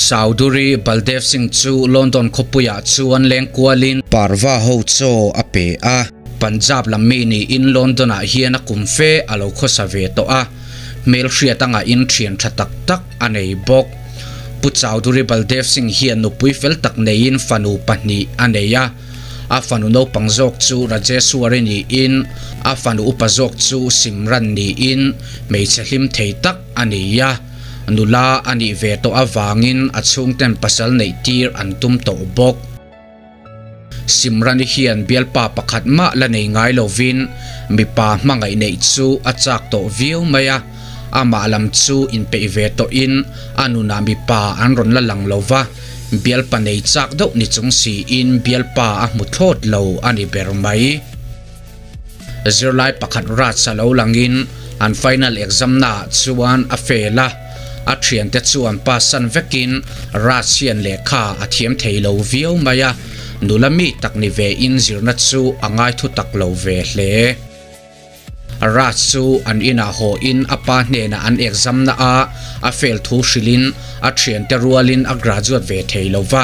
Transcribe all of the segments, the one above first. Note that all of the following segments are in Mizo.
Chowdhury Baldev Singh chu London khawpuiah chuan leng kualin parva ho chaw a pe a. Punjab lam mi niin London-ah hian a kum fe a lo khawsa ve tawh a, hmelhriat anga in thian tha tak tak a nei bawk. Pu Chowdhury Baldev Singh hian nupui fel tak neiin fanu pahnih a nei a. A fanu naupang zawk chu Rajeswari niin a fanu upa zawk chu Simran niin hmeichhe hlim thei tak a ni a. Nula a nih ve tawh avangin a chhungten pasal neih tir an tum tawh bawk. Simrani hian bialpa pakhat mah la nei ngai lovin mipa hmangaih neih chu a chak tawh viau mai a, amah lam chu inpeih ve tawhin a nunah mipa an rawn la lang lo va, bialpa nei chak deuh ni chung siin bialpa a hmu thlawt lo a ni ber mai. Zirlai pakhat Raj a lo langin an final exam naah chuan a fail a, a thiante chuan pass san vekin Raj hian lehkha a thiam thei lo viau mai a, nula mi tak ni vein zirna chu a ngaithu tak lo ve hle. Raj chu an inah haw in a pa hnenah an exam na a a fail thu hrilhin a thiante rualin a graduate ve thei lo va,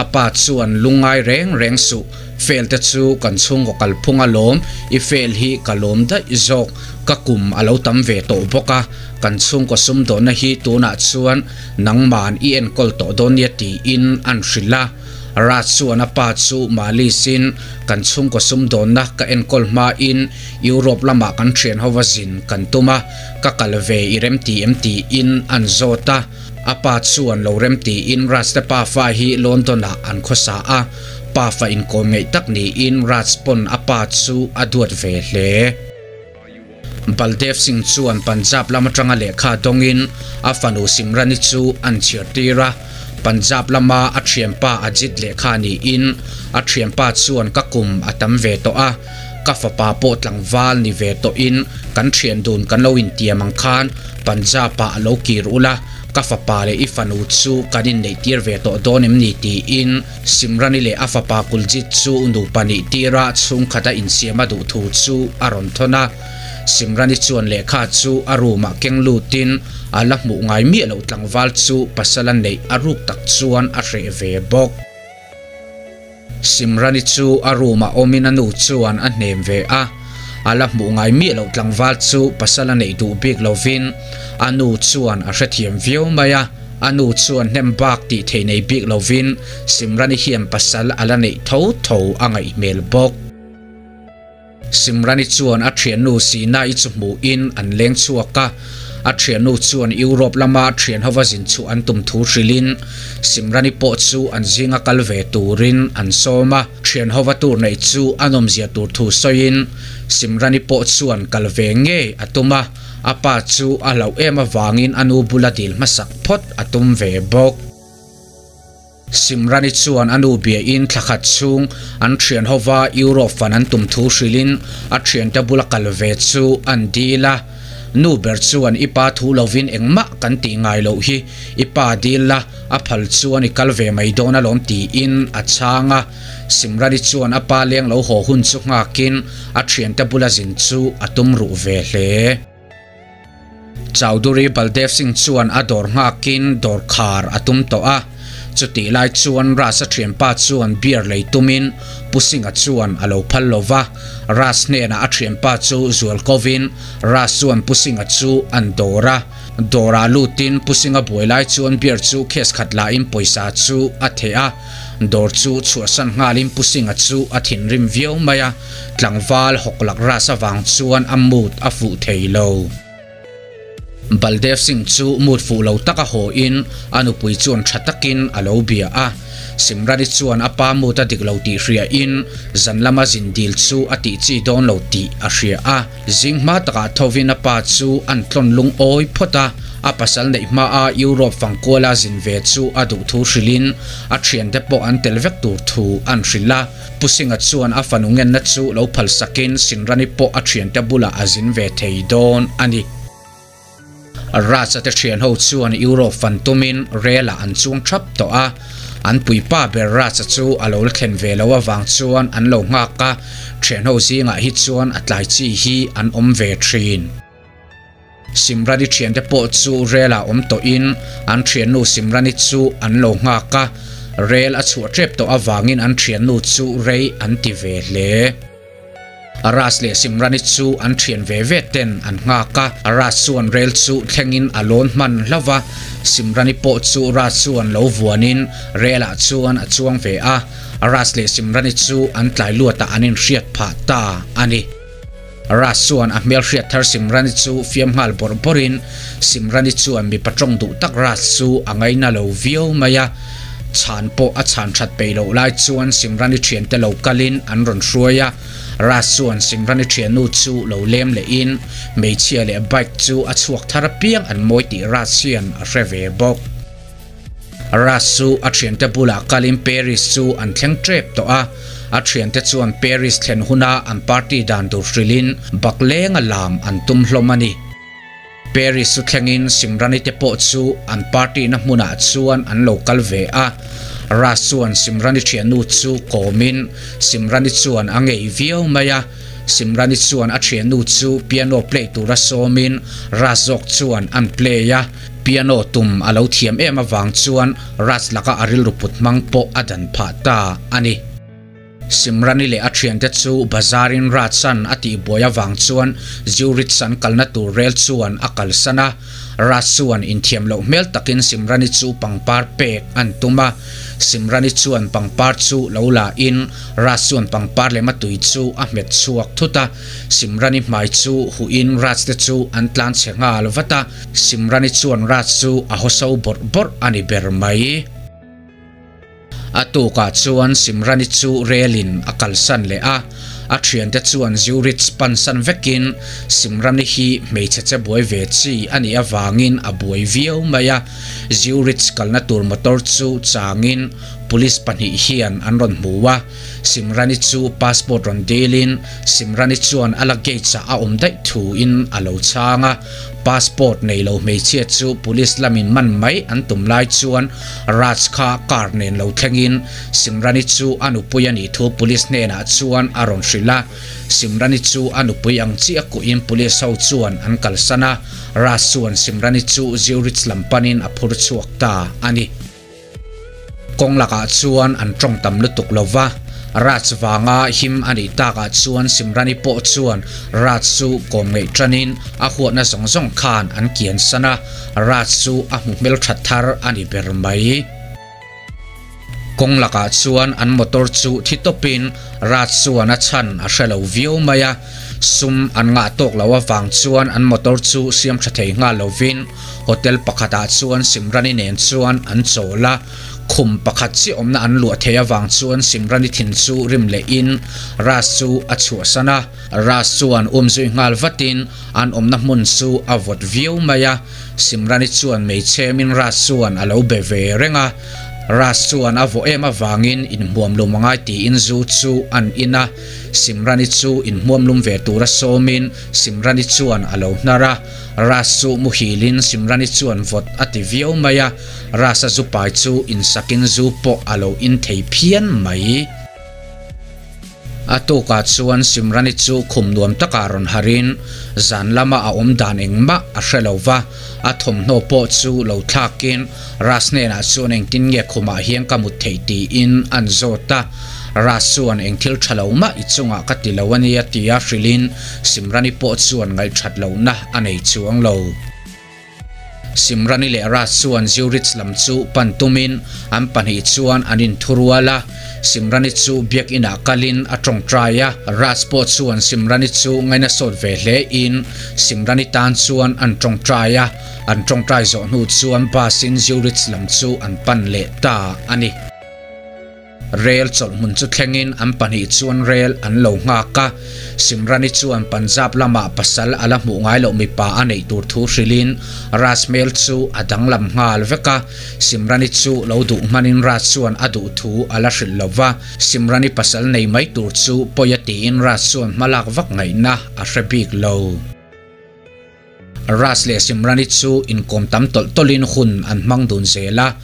a pa chuan lungngai reng reng suh Fail te chu kan chhungkaw kalphung a lawm, i fail hi ka lawm daih zawk, ka kum a lo tam ve tawh bawk a, kan chhungkaw sumdawnna hi tunah chuan nangman i enkawl tawh dawn nia tiin an hrilh a. Raj chuan a pa chu Malis-in kan chhungkaw sumdawnna ka enkawl hmain Europe lamah kan thian hova zin kan tum a, ka kal ve i remti em tiin an zawt a. A pa chuan lo rem tiin Raj te pafa hi London-ah an khawsa a, pafa inkawm ngeih tak niin Raj pawn a pa chu a duat ve hle. Baldev Singh chuan Punjab lam atanga lehkha dawngin a fanu Simrani chu an chhiar tir a, Punjab lama a thianpa Ajit lehkha niin a thianpa chuan ka kum a tam ve tawh a, ka fapa pawh tlangval ni ve tawhin kan thian dun kan lo intiam ang khan Punjab-ah a lo kir ula, ka fapa leh i fanu chu kan inneih tir ve tawh dawn em ni tiin Simrani leh a fapa Kuljit chu nupa nih tira chhungkhata insiam a duh thu chu a rawn thawn a. Simrani chuan lehkha chu a room-ah keng lutin a la hmuh ngai miah loh tlangval chu pasal a neih a ruk tak chuan a hreh ve bawk. Simrani chu a room ah awmin a nu chuan a hnem ve a, a la hmuh ngai miah loh tlangval chu pasal a neih duh bik lovin a nu chuan a hrethiam viau mai a, a nu chuan hnem bak tih thei nei bik lovin Simrani hian pasal a la neih tho tho a ngaih hmel bawk. Simrani chuan a thiannu Sinai chu hmuhin an leng chhuak a, a thiannu chuan Europe lama thian hova zin chhuah an tum thu hrilhin Simrani pawh chu an zinga kal ve turin an sawm a, thian hova tur neih chu a nawmzia tur thu sawiin Simrani pawh chuan kal ve ngei a tum a, a pa chu a hlauh em avangin a nu bula dil hmasak phawt a tum ve bawk. Simrani chuan a nu biain thla khat chhung an thian hova Europe fan an tum thu hrilhin a thiante bula kal ve chu an dil a. Nu ber chuan i pa thu lovin engmah kan tih ngai loh hi i pa dil la, a phal chuan i kal ve mai dawn alawm tiin a chhang a. Simrani chuan a pa leng lo haw hun chu nghakin a thiante bula zin chu a tum ruh ve hle. Chowdhury Baldev Singh chuan a dawr nghakin dawr khar a tum tawh a, chutih lai chuan Raj-a thianpa chuan beer lei tumin Pu Singh-a chuan a lo phal lo va, Raj hnenah a thianpa chu zual kovin Raj chuan Pu Singh-a chu an dawr a, dawrah lutin Pu Singh-a buai lai chuan beer chu case khat lahin pawisa chu a theh a, dawr chu chhuahsan nghalin Pu Singh-a chu a thinrim viau mai a. Tlangval hawklak ras avang chuan a mood a fuh thei lo. Baldev Singh chu mood fuh lo taka haw in a nupui chuan tha takin a lo bia a. Simrani chuan a pa mood a dik lo tih hria in zan lama zin dil chu a tih chi dawn lo tih a hria a. Zing hma takah thovin a pa chu an tlawn lungawi phawt a, a pasal neih hmaa Europe fangkuala zin ve chu a duh thu hrilhin a thiante pawh an tel vek tur thu an hrilh a. Pu Singha chuan a fanu ngenna chu lo phal sakin Sinrani pawh a thiante bulah a zin ve thei dawn a ni. Raj-a te thian ho chuan Europe fan tumin rel-ah an chuang thap tawh a, an puipa ber Raj-a chu a lo la thlen ve lo avang chuan an lo nghak a, thian ho zingah hi chuan a tlai chi hi an awm ve thin. Simrani thiante pawh chu rel ah awm tawhin an thiannu Simrani chu an lo nghak a, rel a chhuah tep tawh avangin an thiannu chu rei an ti ve hle. Ras leh Simrani chu an thian ve ve ten an nghak a, Ras chuan rel chu thlengin a lawn hman hlauh a, Simrani pawh chu Ras chuan lo vuanin rel ah chuan a chuang ve a, Ras leh Simrani chu an tlai luatah an inhriat phah ta a ni. Ras chuan a hmelhriat thar Simrani chu fiam nghal bawrh bawrhin Simrani chuan mipa tawng duh tak Ras chu a ngaina lo viau mai a, chhan pawh a chhan that peih loh lai chuan Simrani thiante lo kalin an rawn hruai a, Ras chuan Simrani thiannu chu lo lem lehin hmeichhia leh bike chu a chhuak thar apiang an mawi tih Ras hian a hre ve bawk. Ras chu a thiante bulah kalin Paris chu an thleng tep tawh a, a thiante chuan Paris thlen huna an party dan tur hrilhin baklenga lam an tum hlawm a ni. Paris chu thlengin Simrani te pawh chu an party na hmunah chuan an lo kal ve a, Ras chuan Simrani thiannu chu kawmin Simrani chuan a ngei viau mai a, Simrani chuan a thiannu chu piano play tura sawmin Ras zawk chuan an play a. Piano tum a lo thiam em avang chuan Raj laka a rilru put hmang pawh a dan phah ta a ni. Simrani leh a thiante chu bazarin Raj-a'n a tihbuai avang chuan Zurich an kalna tur rel chuan a kalsan a. Raj chuan inthiam loh hmel takin Simrani chu pangpar pek an tum a. Simrani chuan pangpar chu lo la in Raj chuan pangpar lema tui chu a hmet chhuak thut a. Simrani hmai chu huhin Raj te chu an tlan chhe nghal vat a. Simrani chuan Raj chu a hawso bawrh bawrh a ni ber mai. A tukah chuan Simrani chu relin a kalsan leh a, a thiante chuan Zurich pansan vekin Simrani hi hmeichhe che buai ve chi a nih avangin a buai viau mai a. Zurich kalna tur motor chu changin police pahnih hian an rawn hmu a, Simrani chu passport rawn dilin Simrani chuan a luggage-ah a awm daih thuin a lo chhang a. Passport nei lo hmeichhia chu police lamin man mai an tum lai chuan Raj kha car nen lo thlengin Simrani chu a nupui a nih thu police hnenah chuan a rawn hrilh a. Simrani chu a nupui ang chiah kuhin police ho chuan an kalsan a, Raj chuan Simrani chu Zurich lam panin a phur chhuak ta a ni. Kawng lakah chuan an tawng tam lutuk lo va, Raj vanga him a nih takah chuan Simrani pawh chuan Raj chu kawm ngeih tanin a huatna zawng zawng khan an kian san a, Raj chu a hmu hmeltha thar a ni ber mai. Kawng lakah chuan an motor chu thi tawpin Raj chuan a chhan a hre lo viau mai a, Sum an ngah tawk loh avang chuan an motor chu siam tha thei nghal lovin hotel pakhatah chuan Simrani nen chuan an chawl a, khum pakhat chiah awmna an luah thei avang chuan Simrani thin chu rim lehin Raj chu a chhuahsan a. Raj chuan umzui nghal vatin an awmna hmun chu a vawt viau mai a, Simrani chuan meichhemin Raj chuan a lo be ve reng a. Raj chuan a vawh em avangin inhmuamlum a ngai tiin zu chu an in a. Simrani chu inhmuamlum ve tura sawmin Simrani chuan a lo hnar a, Raj chu muhilin Simrani chuan vawt a ti viau mai a, Raj-a zu pai chu insakin zu pawh a lo in thei phian mai. A tukah chuan Simrani chu khum nuam takah rawn harin zan lama a awm dan engmah a hre lo va, a thawmhnaw pawh chu lo thlakin Raj hnenah chuan engtin nge khumah hian ka mut theih tiin an zawt a. Raj chuan eng thil tha lo mah i chungah ka ti lo a nia tia hrilhin Simrani pawh chuan ngaihthat lohna a nei chuang lo. Simrani leh Raj chuan Zurich lam chu pan tumin an pahnih chuan an inthurual a. Simrani chu biakinah kalin a tawngtai a, Raj pawh chuan Simrani chu ngaina sawt ve hlein Simrani tan chuan an tawngtai a. An tawngtai zawh hnu chuan bus in Zurich lam chu an pan leh ta a ni. Rel chawlhhmun chu thlengin an pahnih chuan rel an lo nghak a. Simrani chuan Punjab lamah pasal a la hmuh ngai loh mipa a neih tur thu hrilhin Raj hmel chu a danglam nghal vek a. Simrani chu lo duh hmanin Raj chuan a duh thu a la hrilh lo va. Simrani pasal nei mai tur chu pawi a tiin Raj chuan hmalak vak ngaihna a hre bik lo. Raj leh Simrani chu inkawm tam tawlh tawlhin hun an hmang dun zel a.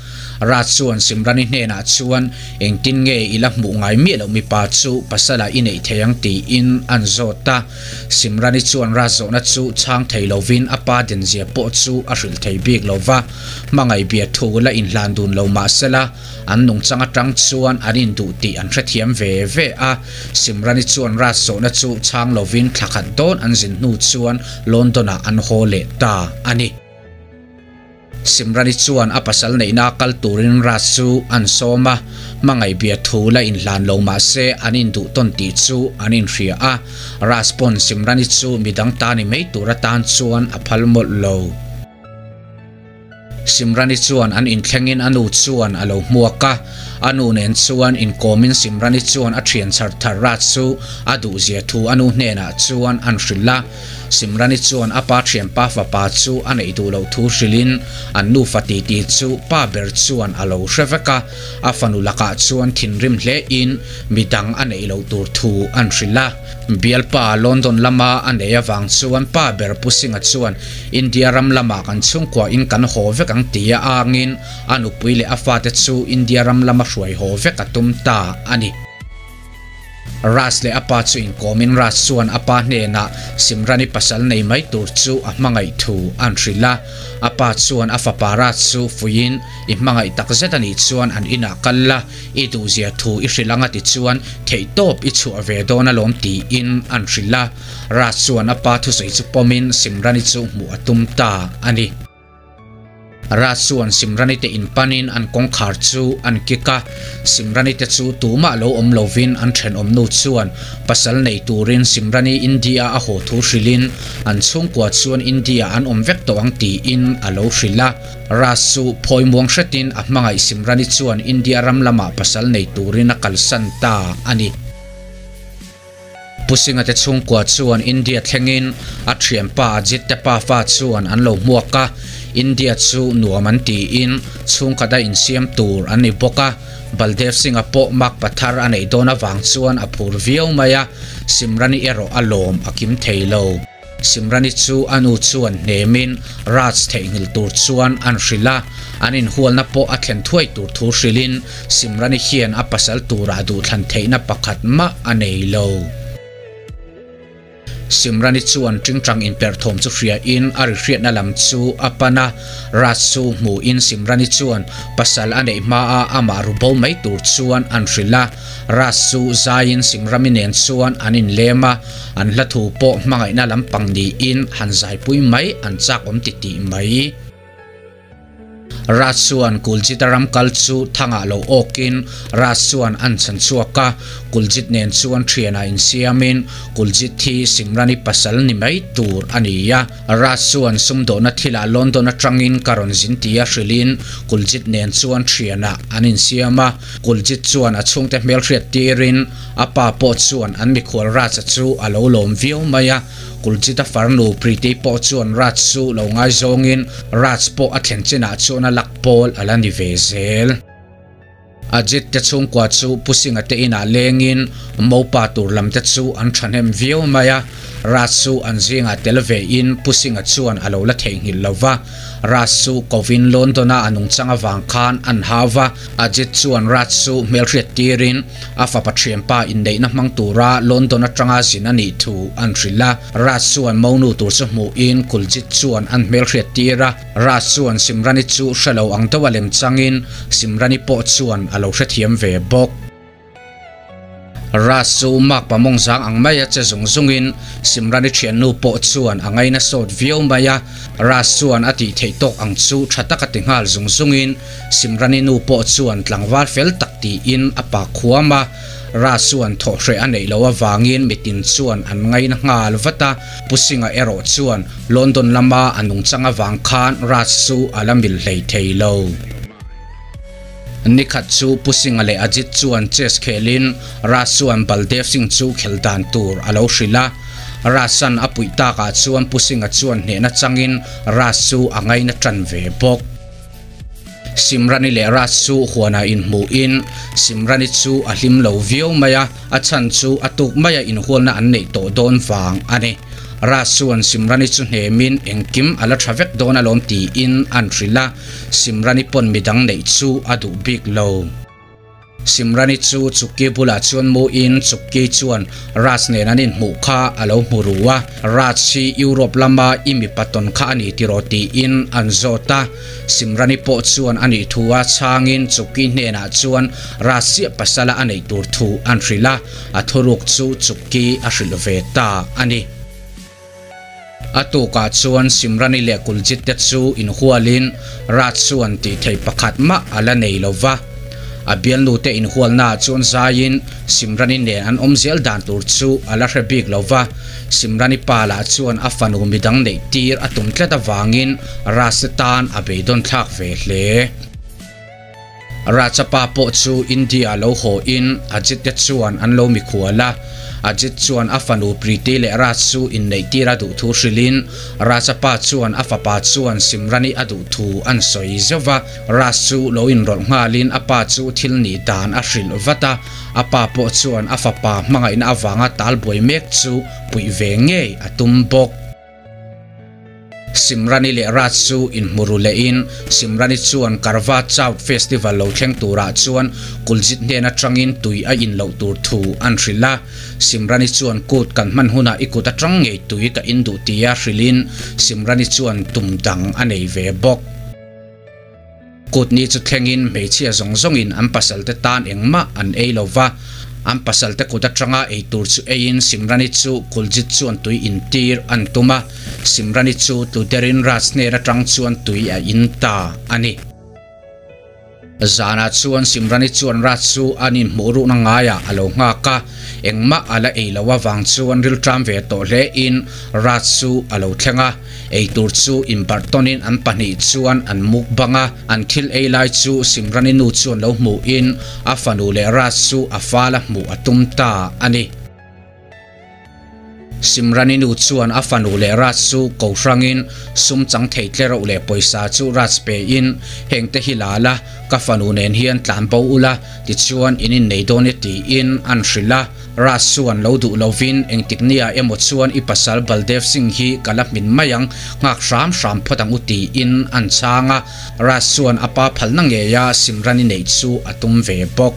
Raj chuan Simrani hnenah chuan engtin nge i la hmuh ngai miah loh mipa chu pasala i neih thei ang tiin an zawt a. Simrani chuan Raj zawhna chu chhang thei lovin a pa denzia pawh chu a hrilh thei bik lo va, hmangaih bia thu la inhlan dun lo mah sela an nungchang atang chuan an induh tih an hrethiam ve ve a. Simrani chuan Raj zawhna chu chhang lovin thla khat dawn an zin hnu chuan London-ah an haw leh ta a ni. Simrani chuan a pasal neihna kal turin Raj chu an sawm a, hmangaih bia thu la inhlan lo mah se an induh tawn tih chu an inhria a, Raj pawn Simrani chu midang ta ni mai tur atan chuan a phal mawlh lo. Simrani chuan an inthlengin a nu chuan a lo hmuak a, a nu nen chuan inkawmin Simrani chuan a thian chhar thar Raj chu a duhzia thu a nu hnenah chuan an hrilh a. Simrani chuan a pa thianpa fapa chu a neih duh loh thu hrilhin an nufa titi chu pa ber chuan a lo hre vek a, a fanu lakah chuan thinrim hlein midang a neih loh tur thu an hrilh a. Bialpa London lama a neih avang chuan pa ber Pu Singha chuan India ram lamah kan chhungkuahin kan haw vek ang tia angin a nupui leh a fate chu India ram lama hruai haw vek a tum ta a ni. Raj leh a pa chu inkawmin Raj chuan a pa hnenah Simrani pasal nei mai tur chu a hmangaih thu an hrilh a. A pa chuan a fapa Raj chu fuiin i hmangaih tak zet a nih chuan an inah kal la, i duhzia thu i hrilh anga ti chuan theihtawp i chhuah ve dawn alawm tiin an hrilh a. Raj chuan a pa thusawi chu pawmin Simrani chu hmuh a tum ta a ni. Raj chuan Simrani te in panin an kawngkhar chu an kik a, Simrani te chu tumah lo awm lovin an thenawmnu chuan pasal nei turin Simrani India a haw thu hrilhin an chhungkua chuan India an awm vek tawh ang tiin a lo hrilh a. Raj chu phawi muang hretin a hmangaih Simrani chuan India ram lamah pasal nei turin a kalsan ta a ni. Pu Singha te chhungkua chuan India thlengin a thianpa Ajit te pafa chuan an lo hmuak a, India chu nuam an tiin chhungkhat a insiam tur an ni bawk a, Baldev Singh-a pawh makpa thar a neih dawn avang chuan a phur viau mai a, Simrani erawh a lawm a kim thei lo. Simrani chu a nu chuan hnemin Raj theihnghilh tur chuan an hrilh a, an inhualna pawh a thlen thuai tur thu hrilhin Simrani hian a pasal turah duhthlan theihna pakhat mah a nei lo. Simrani chuan tingtang inperhthawm chu hriain a ri hriatna lam chu a pan a, Raj chu hmuhin Simrani chuan pasal a neih hmaa amah ru bo mai tur chuan an hrilh a, Raj chu zaiin Simrami nen chuan an inlem a, An hla thu pawh hmangaihna lampang niin han zaipui mai an chak awm ti tih mai. Raj chuan Kuljit-a ram kal chu thangah lo awkin Raj chuan an chhan chhuak a, Kuljit nen chuan thianah insiamin Kuljit hi Simrani pasal ni mai tur a ni a. Raj chuan sumdawhna thilah London atangin ka rawn zin tia hrilhin Kuljit nen chuan thianah an insiam a, Kuljit chuan a chhungte hmelhriat tirin A pa pawh chuan an mikhual Raj-a chu a lo lawm viau mai a, Kuljit-a farnu Preeti pawh chuan Raj chu lo ngaizawngin Raj pawh a thlen chinah chuan a lak pawl a la ni ve zel. Ajit te chhungkua chu Pu Singh-a te inah lengin mopa tur lam te chu an thahnem viau mai a, Raj chu an zingah tel vein Pu Singh-a chuan a lo la theihnghilh lo va. Raj chu kovin London-a a nungchang avang khan an hau va, Ajit chuan Raj chu hmelhriat tirin a fapa thianpa inneihna hmang tura London atanga zin a nih thu an hrilh a. Raj chuan monu tur chu hmuhin Kuljit chuan an hmelhriat tir a, Raj chuan Simrani chu hre lo ang deuh a lem changin Simrani pawh chuan a lo hrethiam ve bawk. Raj chu makpa mawng zang ang maia che zung zungin Simrani thiannu pawh chuan a ngaina sawt viau mai a, Raj chuan a tih theih tawk ang chu tha taka ti nghal zung zungin Simrani nu pawh chuan tlangval fel tak tiin a pa khuam a, Raj chuan thawhhreh a neih loh avangin mitin chuan an ngaina nghal vat a, Pu Singh-a erawh chuan London lama a nungchang avang khan Raj chu a la mil hlei thei lo. Nikhat chu Pu Singh-a leh Ajit chuan chess khelin Raj chuan Baldev Singh chu khel dan tur a lo hrilh a. Raj-a'n a puih takah chuan Pu Singh-a chuan hnehna changin Raj chu a ngaina tan ve bawk. Simrani leh Raj chu huanah inhmuhin Simrani chu a hlim lo viau mai a, a chhan chu a tuk maia inhualna an neih tawh dawn vang a ni. Raj chuan Simrani chu hnemin engkim a la tha vek dawn alawm tiin an hrilh a, Simrani pawn midang neih chu a duh bik lo. Simrani chu Chukki bulah chuan muin Chukki chuan Raj nen an inhmuh kha a lo hmu ru a, Raj hi Europe lama i mipa tawn kha a ni tiraw tiin an zawt a. Simrani pawh chuan a nih thu a chhangin Chukki hnenah chuan Raj chiah pasala a neih tur thu an hrilh a, a thuruk chu Chukki a hrilh ve ta a ni. A tukah chuan Simrani leh Kuljit te chu inhualin Raj chuan tih theih pakhat mah a la nei lo va. A bialnute inhualnaah chuan zaiin Simrani nen an awm zel dan tur chu a la hre bik lo va. Simrani pa lah chuan a fanu midang neih tir a tum tlat avangin Raj te tan a beidawn thlak ve hle. Raja pa pawh chu India lo haw in Ajit te chuan an lo mikhual a. Ajit chuan a fanu Preeti leh Raj chu inneih tir a duh thu hrilh in Raja pa chuan a fapa chuan Simrani a duh thu an sawi zeuh va. Raj chu lo inrawlh nghal in a pa chu thil nih dan a hrilh vat a. A pa pawh chuan a fapa hmangaihna avanga talbuai mek chu puih ve ngei a tum bawk. Simrani leh Raj chu inhmu ru lehin Simrani chuan Karva Chauth Festival lo thleng turah chuan Kuljit hnen atangin tui a in loh tur thu an hrilh a. Simrani chuan kut kan hman hunah i kut atang ngei tui ka in duh tia hrilhin Simrani chuan tum dang a nei ve bawk. Kutni chu thlengin hmeichhia zawng zawngin an pasalte tan engmah an ei lo va, an pasalte kut atanga ei tur chu eiin Simrani chu Kuljit chuan tui intir an tum a, Simrani chu tlu derin Raj hnen atang chuan tui a in ta a ni. Zanah chuan Simrani chuan Raj chu an inhmuh ruhna ngaiah a lo nghak a, engmah a la ei lo avang chuan rilṭam ve tawh hlein Raj chu a lo thleng a. Eitur chu inbarh tawnin an pahnih chuan an mukbang a, an thil ei lai chu Simrani nu chuan lo hmuhin a fanu leh Raj chu a fala hmuh a tum ta a ni. Simrani nu chuan a fanu leh Raj chu ko hrangin sum chang thei tle reuh leh pawisa chu Raj pein, Hengte hi la la, ka fanu nen hian tlan bo ula, tichuan in innei dawn e tiin an hrilh a. Raj chuan lo duh lovin engtik nia emaw chuan i pasal Baldev Singh hi ka la hmin mai ang, nghak hram hram phawt ang u tiin an chhang a. Raj chuan a pa phalna ngeia Simrani neih chu a tum ve bawk.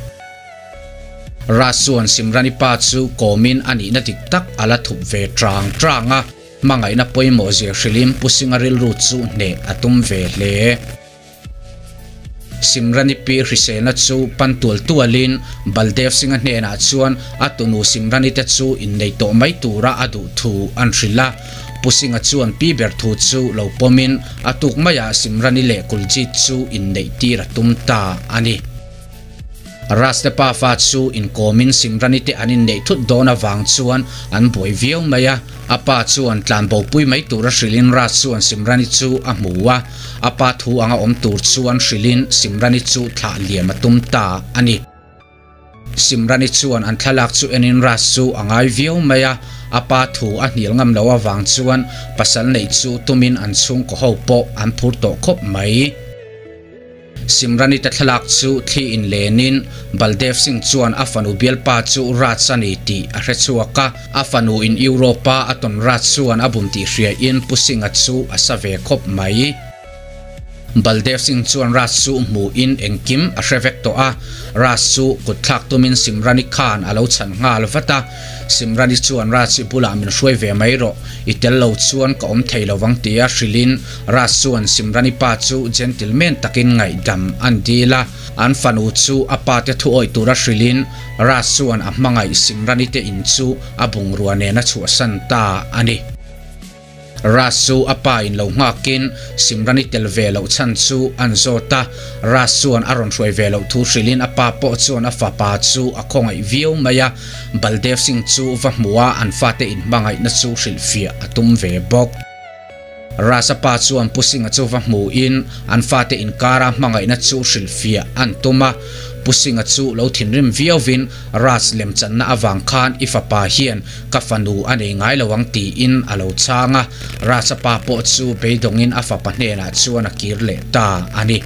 Raj chuan Simrani pa chu kawmin a nihna dik tak a la thup ve tang tang a, hmangaihna pawimawh zia hrilhin Pu Singh-a rilru chu hneh a tum ve hle. Simrani pi hriselna chu pan tual tualin Baldev Singh-a hnenah chuan a tunu Simrani te chu innei tawh mai tura a duh thu an hrilh a. Pu Singh-a chuan pi ber thu chu lo pawmin a tuk maiah Simrani leh Kuljit chu inneih tir a tum ta a ni. Raj te pafa chu inkawmin Simrani te an inneih thut dawn avang chuan an buai viau mai a. A pa chuan tlanbopui mai tura hrilhin Raj chuan Simrani chu a hmu a. A pa thu anga awm tur chuan hrilhin Simrani chu thlah liam a tum ta a ni. Simrani chuan an thlalak chu enin Raj chu a ngai viau mai a. A pa thu a hnial ngam loh avang chuan pasal neih chu tumin an chhungkaw ho pawh an phur tawh khawp mai. Simrani te thlalak chu thli in lenin Baldev Singh chuan a fanu bialpa chu Raj a ni tih a hre chhuak a. A fanu in Europe-a a tawn Raj chuan a bum tih hria in Pu Singh-a chu a sa ve khawp mai. Baldev Singh chuan Raj chu hmu in engkim a hre vek tawh a. Raj chu kut thlak tumin Simrani khan a lo chhan nghal vat a. Simrani chuan Raj i bulah min hruai ve mai rawh, i tel lo chuan ka awm thei lo vang tia hrilhin Raj chuan Simrani pa chu gentleman takin ngaihdam an dil a, an fanu chu a pa te thuawih tura hrilhin Raj chuan a hmangaih Simrani te in chu a bungrua nen a chhuahsan ta a ni. Raj chu a pa in lo nghakin Simrani tel ve loh chhan chu an zawt a, Raj chuan a rawn hruai ve loh thu hrilhin a pa pawh chuan a fapa chu a khawngaih viau mai a, Baldev Singh chu va hmu a an fate inhmangaihna chu hrilhfiah a tum ve bawk. Raj-a pa chuan Pu Singh-a chu va hmuhin an fate inkara hmangaihna chu hrilhfiah an tum a. Pu Singh-a chu lo thinrim viauvin Raj lemchanna avang khan i fapa hian ka fanu a nei ngai lo ang tiin a lo chhang a. Raj-a pa pawh chu beidawngin a fapa hnenah chuan a kir leh ta a ni.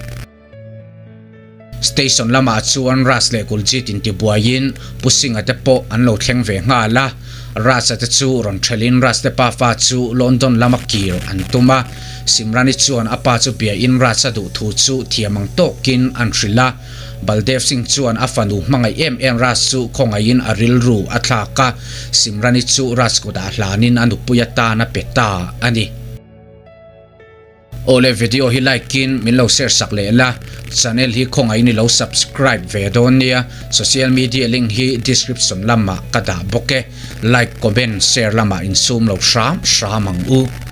Station lamah chuan Raj leh Kuljit intibuaiin Pu Singh-a te pawh an lo thleng ve nghal a. Raj-a te chu rawn thelhin Raj te pafa chu London lama kir an tum a. Simran-i chuan a pa chu biain Raj-a duh thu chu thiam ang tawkin an hrilh a. Baldev Singh chuan a fanu hmangaih em em Raj chu khawngaihin a rilru a thlak a, Simran-i chu Raj kutah hlanin a nupui atan a pe ta a ni. Awle video hi like in min lo share sak leh la, channel hi khawngaihin i lo subscribe ve dawn nia, social media link hi description lamah ka dah bawk e, like comment share lamah insum lo hram hram ang u.